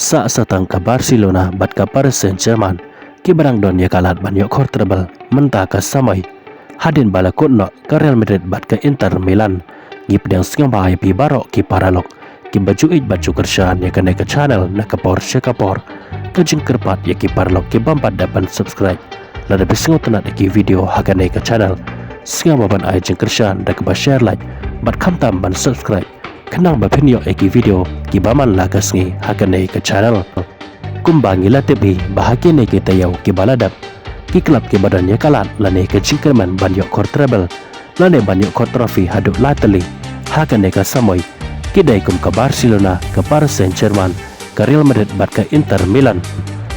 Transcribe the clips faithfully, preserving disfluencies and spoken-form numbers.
Sah satang ka Barcelona bad ka Paris Saint-Germain kiba dang don ïa ka lad ban ïoh khor treble mynta ka samoi, hadien ba la kut noh ka Real Madrid bad ka Inter Milan. Ngi pdiang sngewbha ïa phi baroh ki paralok kiba ju ïeit bad ju kyrshan ïa kane ka channel na ka por sha ka por. Ka jingkyrpad ïa ki paralok ki bym pat dep ban subscribe, lada phi sngewtynnat ïa ki video ha kane ka channel, sngewbha ban ai jingkyrshan da kaba share, like bad khamtam ban subscribe, khnang ba phin ïoh ïa ki video kiba man la ka sngi ha kane ka channel. Kumba ngi la tip hi ba ha kine ki taïew kiba la dep, ki club kiba don ïa ka lad lane ka jingkyrmen ban ïoh khor treble lane ban ïoh khor trophy haduh lai tylli ha kane ka samoi ki dei kum ka Barcelona, ka Paris Saint-Germain, ka Real Madrid bad ka Inter Milan.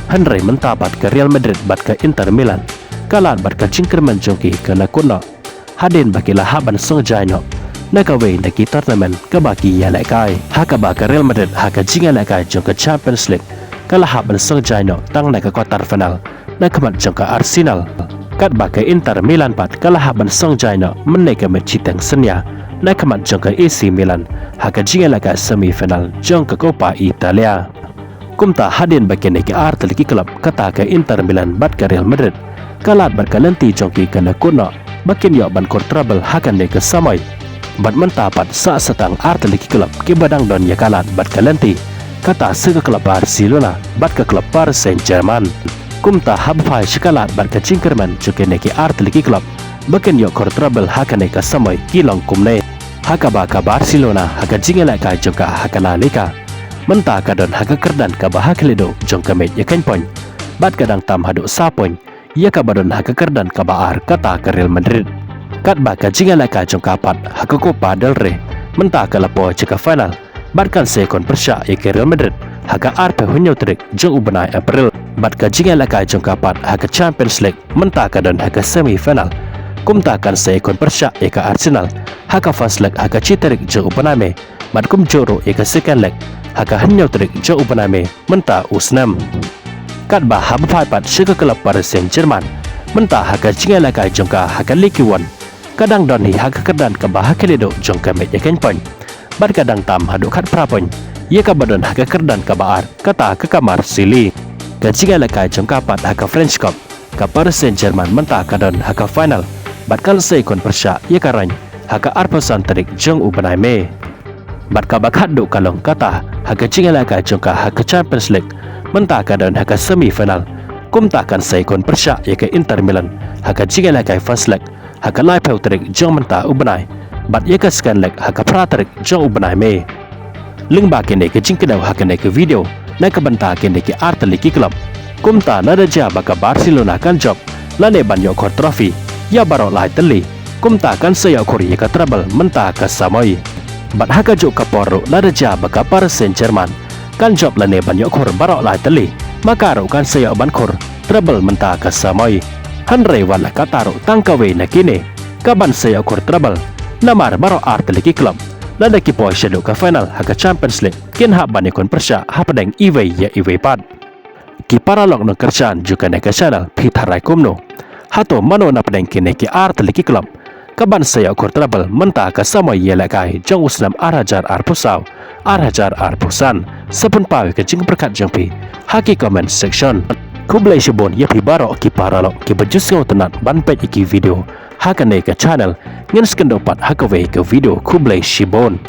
Hynrei mynta pat ka Real Madrid bad ka Inter Milan ka lad bad ka jingkyrmen jong ki ka la kut noh, hadien ba ki la hap ban song jai noh na kawei na ki tournament kaba ki ïalehkai, ha kaba ka Real Madrid ha ka jingïalehkai jong ka Champions League ka la hap ban song jai noh tang na ka quarter final na khmat jong ka Arsenal. Katba ka Inter Milan pat ka la hap ban song jai noh mynne ka met shiteng synñia na khmat jong ka A C Milan ha ka jingïalehkai semi final jong ka Coppa Italia. Kumta hadien ba kine ki ar tylli ki club, kata ka Inter Milan bad ka Real Madrid, ka lad bad ka lynti jong ki ka la kut noh ba kin ïoh ban khor treble ha kane ka samoi. Bad mynta pat sah satang ar tylli ki club kiba dang don ïa ka lad bad ka lynti, kata sa ka club Barcelona bad ka club Paris Saint-Germain. Kumta haba phai sha ka lad bad ka jingkyrmen jong kine ki ar tylli ki club ba kin ïoh khor treble ha kane ka samoi ki long kumne. Ha kaba ka Barcelona ha ka jingïalehkai jong ka ha ka La Liga mynta ka don ha ka kyrdan kaba ha khlieh duh jong ka met ïa kheiñ point bad ka dang tam haduh saw point ïa kaba don ha ka kyrdan kaba ar, kata ka Real Madrid. Katba ka jingïalehkai jong ka pat ha ka Copa del Rey mynta ka la poi sha ka final bad kan sa ïakhun pyrshah ïa ka Real Madrid ha ka arphew hynñiew tarik jong u bnai April. Bad ka jingïalehkai jong ka pat ha ka Champions League mynta ka don ha ka semi final. Kumta kan sa ïakhun pyrshah ïa ka Arsenal ha ka first leg ha ka shi tarik jong u bnai May, bad kumjuh ruh ïa ka second leg ha ka hynñiew tarik jong u bnai May mynta u snem. Katba haba phai pat sha ka club Paris Saint-Germain mynta ha ka jingïalehkai jong ka ha ka Ligue one, ka dang don hi ha ka kyrdan kaba ha khlieh duh jong ka met ïa kheiñ point bad ka dang tam haduh khatphra point ïa kaba don ha ka kyrdan kaba ar, kata ka ka Marseille. Ka jingïalehkai jong ka pat ha ka French Cup, ka Paris Saint-Germain mynta ka don ha ka final bad kan sa ïakhun pyrshah ïa ka Rennes ha ka arphew san tarik jong u bnai May. Bad kaba khatduh ka long kata ha ka jingïalehkai jong ka ha ka Champions League mynta ka don ha ka semi final. Kumta kan sa ïakhun pyrshah ïa ka Inter Milan ha ka jingïalehkai first leg ha ka laiphew tarik jong mynta u bnai, bad ïa ka second leg ha ka phra tarik jong u bnai May. Lyngba kane ka jingkdew ha kane ka video na ka bynta kine ki ar tylli ki club, kumta lada jia ba ka Barcelona kan jop lane ban ïoh khor trophy ïa baroh lai tylli, kumta kan sa ïoh khor ïa ka treble mynta ka samoi. Bad ha kajuh ka por ruh lada jia ba ka Paris Saint-Germain kan jop lane ban ïoh khor baroh lai tylli, ma ka ruh kan sa ïoh ban khor treble mynta ka samoi. Hynrei wat la kata ruh tang kawei na kine ka ban sa ïoh khor treble, namar baroh ar tylli ki club lada ki poi shaduh ka final ha ka Champions League kin hap ban ïakhun pyrshah hapdeng iwei ïa iwei pat. Ki paralok nongkyrshan jong kane ka channel, phi tharai kumno? Hato mano napdeng kine ki ar tylli ki club ka ban sa ïoh khor treble mynta ka samoi ïalehkai jong u snem ar hajar arphew saw, ar hajar arphew san? Sa pynpaw ïa ka jingpyrkhat jong phi ha ki comment section. Khublei shibun ïa phi baroh ki paralok kiba ju sngewtynnat ban peit ïa ki video ha kane ka channel. Ngin sa ïakynduh pat ha kawei ka video. Khublei shibun.